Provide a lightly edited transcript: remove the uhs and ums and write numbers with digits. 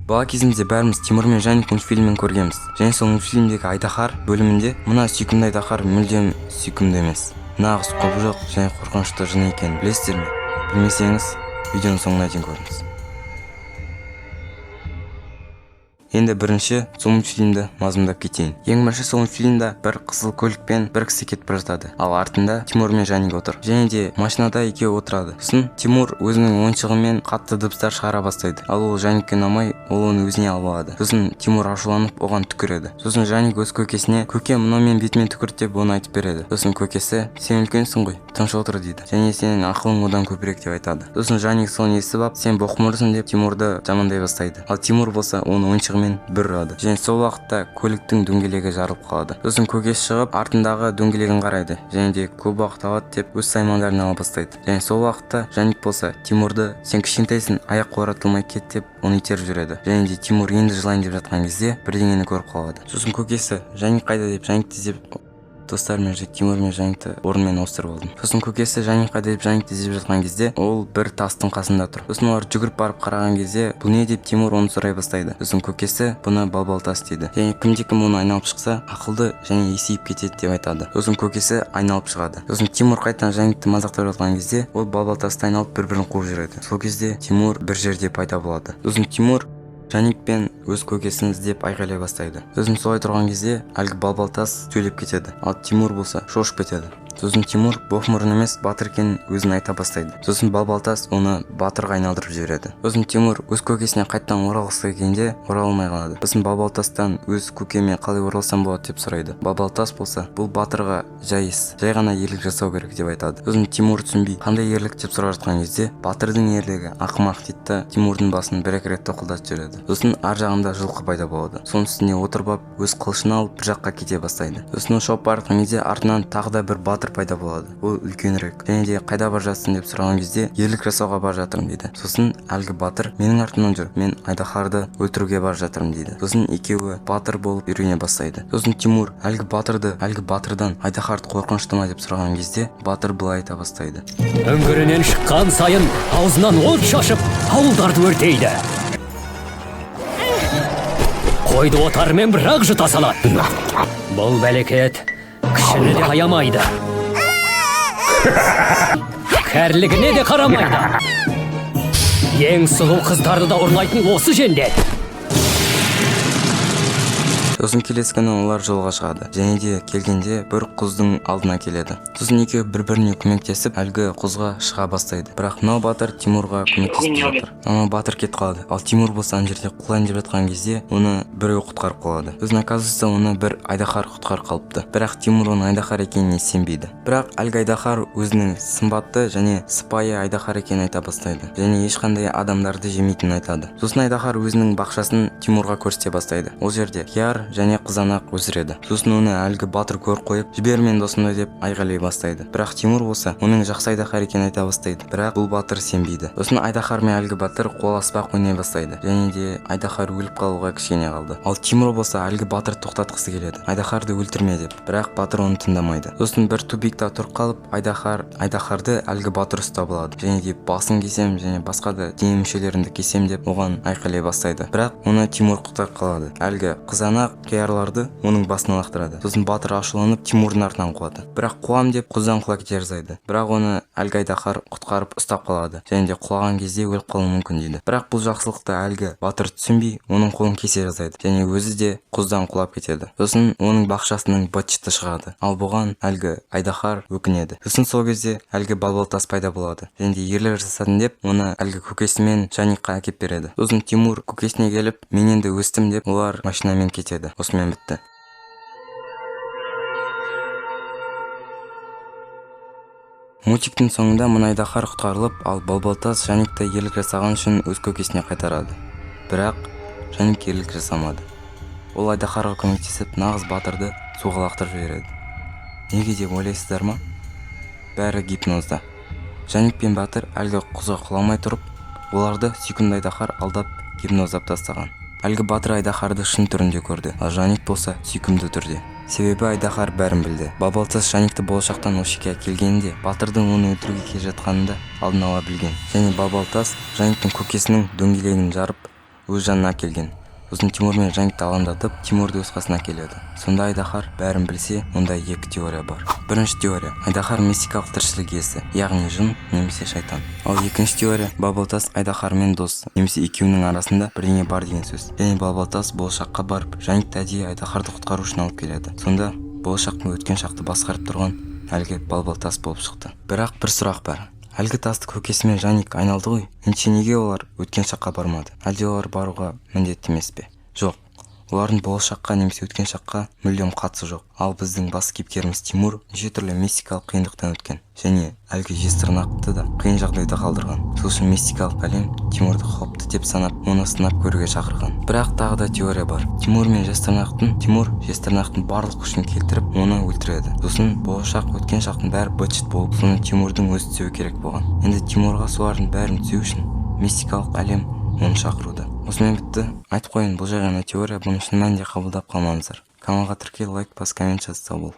Бала кезімізде бәріміз Тимур мен Жаник мультфильмін көргенбіз. Және сол мультфильмдегі айдаһар бөлімінде мына сүйкімді айдаһар мүлдем сүйкімді емес. Нағыз құбыжық және қорқынышты жын екенін білесіздер ме? Білмесеңіз, видеоның соңына дейін көріңіз. Енді бірінші сол мультфильмді мазмұндап кетейін. Ең бірінші сол мультфильмда бір қызыл көлікпен бір кісі кетіп бара жатады. Ал артында Тимур мен Жаник отыр. Және де машинада екеуі отырады. Сосын Тимур өзінің ойыншығымен қатты дыбыстар шығара бастайды. Ал ол Жаникке ұнамай, ол оны өзіне алып алады. Сосын Тимур ашуланып оған түкіреді. Сосын Жаник өз көкесіне: "Көке, мынау менің бетіме түкірді", – деп оны айтып береді. Сосын көкесі: "Сен үлкенсің ғой, тыныш отыр", – дейді. "Және сенің ақылың одан көбірек", – деп айтады. Сосын Жаник соны естіп алып, "Сен боқмұрсың", – деп Тимурды жамандай бастайды. Ал Тимур болса оны ойыншығымен бір ұрады. Және сол уақытта көліктің дөңгелегі жарылып қалады. Сосын көкесі шығып, артындағы дөңгелегін қарайды. Және де көп уақыт алады деп өз саймандарын ала бастайды. Және сол уақытта Жаник болса Тимурды: "Сен кішкентайсың, аяқ оратылмай кет", – деп оны итеріп жібереді. Және де Тимур енді жылайын деп жатқан кезде бірдеңені көріп қалады. Сосын көкесі Жаник қайда деп Жаникті іздеп, достар, мен Тимур мен Жаникті орнымен ауыстырып алдым. Сосын көкесі Жаник қайда деп Жаникті іздеп жатқан кезде ол бір тастың қасында тұр. Сосын олар жүгіріп барып қараған кезде, "Бұл не?" деп Тимур оны сұрай бастайды. Сосын көкесі: "Бұны балбал тас дейді. Және кімде кім оны айналып шықса, ақылды және есейіп кетеді", – деп айтады. Сосын көкесі айналып шығады. Сосын Тимур қайтадан Жаникті мазақтап жатқан кезде ол балбал тасты айналып бір-бірін қуып жүреді. Сол кезде Тимур бір жерде пайда болады. Сосын Тимур Жаник пен өз көкесін іздеп айқайлай бастайды. Сосын солай тұрған кезде әлгі балбал тас сөйлеп кетеді. Ал Тимур болса шошып кетеді. Сосын Тимур боқмұрын емес, батыр екенін өзін айта бастайды. Сосын балбал тас оны батырға айналдырып жібереді. Сосын Тимур өз көкесіне қайтадан оралғысы келгенде орала алмай қалады. Сосын балбал тастан өз көкеме қалай оралсам болады деп сұрайды. Балбал тас болса: "Бұл батырға жай іс, жай ғана ерлік жасау керек", – деп айтады. Сосын Тимур түсінбей, "Қандай ерлік?" деп сұрап жатқан кезде, "Батырдың ерлігі, ақымақ", – дейді да Тимурдың басын бір-екі рет тоқылдатып жібереді. Сосын ар жағында жылқы пайда болады. Соның үстіне отырып алып, өз қылышын алып бір жаққа кете бастайды. Сосын ол шауып бара жатқан кезде артынан тағы да бір батыр пайда болады. Ол үлкенірек. Және де "Қайда бара жатсың?" деп сұраған кезде, "Ерлік жасауға бара жатырмын", – дейді. Сосын әлгі батыр: "Менің артымнан жүр, мен айдаһарды өлтіруге бара жатырмын", – дейді. Сосын екеуі батыр болып үйрене бастайды. Сосын Тимур әлгі батырды, әлгі батырдан "Айдаһарды қорқынышты ма?" деп сұраған кезде, батыр былай айта бастайды: Үңгірінен шыққан сайын аузынан от шашып, ауылдарды өртейді. Қойды отарымен бір-ақ жұта салады. Бұл бәлекет кішіні де аямайды. Кәрілігіне де қарамайды. Ең сұлу қыздарды да ұрлайтын осы жендет. Сосын келесі күні олар жолға шығады. Және де келгенде бір құздың алдына келеді. Сосын екеуі бір-біріне көмектесіп, әлгі құзға шыға бастайды. Бірақ мынау батыр Тимурға көмектеспей жатыр. Анау батыр кетіп қалады. Ал Тимур болса ана жерде құлайын деп жатқан кезде оны біреу құтқарып қалады. Сосын оказывается оны бір айдаһар құтқарып қалыпты. Бірақ Тимур оның айдаһар екеніне сенбейді. Бірақ әлгі айдаһар өзінің сымбатты және сыпайы айдаһар екенін айта бастайды. Және ешқандай адамдарды жемейтінін айтады. Сосын айдаһар өзінің бақшасын Тимурға көрсете бастайды. Ол жерде қияр және қызанақ өсіреді. Сосын оны әлгі батыр көріп қойып, "Жібер мен досымды", – деп айғайлай бастайды. Бірақ Тимур болса оның жақсы айдаһар екенін айта бастайды. Бірақ бұл батыр сенбейді. Сосын айдаһар мен әлгі батыр қол аспақ ойнай бастайды. Және де айдаһар өліп қалуға кішкене қалды. Ал Тимур болса әлгі батырды тоқтатқысы келеді. "Айдаһарды өлтірме", – деп. Бірақ батыр оны тыңдамайды. Сосын бір тупикта тұрып қалып, айдаһарды әлгі батыр ұстап алады. Және де "Басын кесем және басқа да дене мүшелеріңді кесем", – деп оған айқайлай бастайды. Бірақ оны Тимур құтқарып қалады. Әлгі қызанақ, қиярларды оның басына лақтырады. Сосын батыр ашуланып Тимурдың артынан қуады. Бірақ қуам деп құздан құлап кете жаздайды. Бірақ оны әлгі айдаһар құтқарып ұстап қалады. Және де құлаған кезде өліп қалуы мүмкін дейді. Бірақ бұл жақсылықты әлгі батыр түсінбей, оның қолын кесе жаздайды. Және өзі де құздан құлап кетеді. Сосын оның бақшасының быт-шыты шығады. Ал бұған әлгі айдаһар өкінеді. Сосын сол кезде әлгі балбал тас пайда болады. Және де ерлік жасадым деп оны әлгі көкесімен Жаникқа әкеп береді. Сосын Тимур көкесіне келіп, "Мен енді өстім", – деп олар машинамен кетеді. Осымен бітті. Мультиктің соңында мына айдаһар құтқарылып, ал балбал тас Жаникті ерлік жасаған үшін өз көкесіне қайтарады. Бірақ Жаник ерлік жасамады. Ол айдаһарға көмектесіп, нағыз батырды суға лақтырып жібереді. Неге деп ойлайсыздар ма? Бәрі гипнозда. Жаник пен батыр әлгі құзға құламай тұрып, оларды сүйкімді айдаһар алдап гипноздап тастаған. Әлгі батыр айдаһарды шын түрінде көрді, ал Жаник болса сүйкімді түрде. Себебі айдаһар бәрін білді. Балбал тас Жаникті болашақтан осы жерге әкелгенінде, батырдың оны өлтіруге келе жатқанын да алдын ала білген. Және балбал тас Жаниктің көкесінің дөңгелегін жарып, өз жанына келген. Сосын Тимур мен Жаникті алаңдатып, Тимурды өз қасына келеді. Сонда айдаһар бәрін білсе, онда екі теория бар. Бірінші теория: айдаһар мистикалық тіршілік иесі, яғни жын немесе шайтан. Ал екінші теория: Балбалтас айдаһармен дос немесе екеуінің арасында бірдеңе бар деген сөз. Және Балбалтас болашаққа барып, Жаникті әдейі айдаһарды құтқару үшін алып келеді. Сонда болашақ пен өткен шақты басқарып тұрған әлгі Балбалтас болып шықты. Бірақ бір сұрақ бар: әлгі тасты көкесі мен Жаник айналды ғой, ендеше неге олар өткен шаққа бармады? Әлде олар баруға міндетті емес пе? Жоқ, олардың болашаққа немесе өткен шаққа мүлдем қатысы жоқ. Ал біздің бас кейіпкеріміз Тимур неше түрлі мистикалық қиындықтан өткен және әлгі жезтырнақты да қиын жағдайда қалдырған. Сол үшін мистикалық әлем Тимурды қауіпті деп санап, оны сынап көруге шақырған. Бірақ тағы да теория бар: Тимур мен жезтырнақтың, Тимур жезтырнақтың барлық күшін келтіріп, оны өлтіреді. Сосын болашақ, өткен шақтың бәрі быт болып, соны Тимурдың өзі түзеу керек болған. Енді Тимурға солардың бәрін түзеу үшін мистикалық әлем оны шақыруда. Осымен бітті. Айтып қояйын, бұл жай ғана теория, бұны шын мәнінде қабылдап қалмаңыздар. Каналға тіркел, лайк бас, коммент жаз. Сау бол.